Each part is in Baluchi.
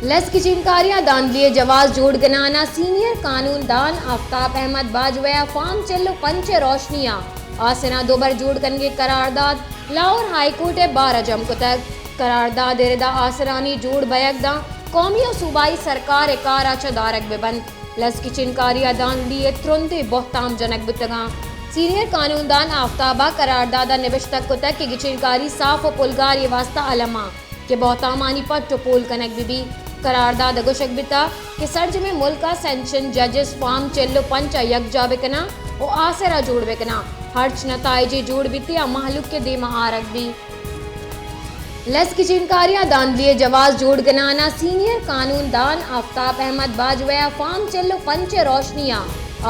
لس گچینکاری ء دھاندلی ء جواز جوڑ کنان ء سینئر قانون دان آفتاب احمد باجوہ ء فارم چل و پنچ ء روشنی ء آسراں دوبر جوڑ کنگ ء قرارداد لاہور ہائی کورٹ ء بار ء جم کتگ۔ قرارداد ء ردا آسرانی جوڑ بئیگ داں قومی و صوبائی سرکار ء کار ء چہ دارگ بہ بنت۔ لس گچینکاری ء دھاندلی ء ترندیں بہتام جنگ بوتگاں۔ سینئر قانون دان آفتاب ء قرارداد ء نبشتگ کتگ کہ گچینکاری صاف و پلگار ء واستہ الم آں۔ کہ بہتامانی پٹ و پول کنگ بہ بیت۔ قرارداد ء گوشگ بیتگ کہ سرجمیں ملک ء سینشن ججز فارم چل و پنچ ء یکجا بہ کناں و آسر ء جوڑ بہ کناں، ہرچ نتائجے جوڑ بیت آ مہلوک ء دیم ء آرگ بیت۔ لس گچینکاری ء دھاندلی ء جواز جوڑ کنان ء سینئر قانون دان آفتاب احمد باجوہ ء فارم چل و پنچ ء روشنی ء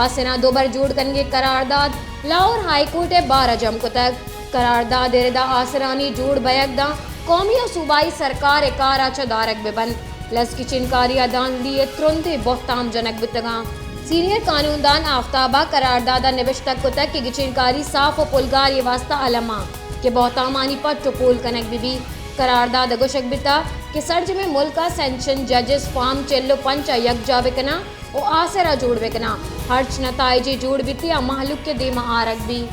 آسراں دوبر جوڑ کنگ ء قرارداد لاہور ہائی کورٹ ء بار ء جم کتگ۔ قرارداد ء ردا آسرانی جوڑ بئیگ داں قومی و صوبائی سرکار ء کار ء چہ دارگ بہ بنت۔ لس گچینکاری ء دھاندلی ء ترندیں بہتام جنگ بوتگاں۔ سینئر قانون دان آفتاب ء قرارداد ء نبشتگ کتگ کہ گچینکاری صاف و پلگار ء واستہ الم آں کہ بہتامانی پٹ و پول کنگ بہ بیت۔ قرارداد ء گوشگ بیتگ کہ سرجمیں ملک ء سینشن ججز فارم چل و پنچ ء یکجا بہ کناں و آسر ء جوڑ بہ کناں، ہرچ نتائجے جوڑ بیت آ مہلوک ء دیم ء آرگ بیت۔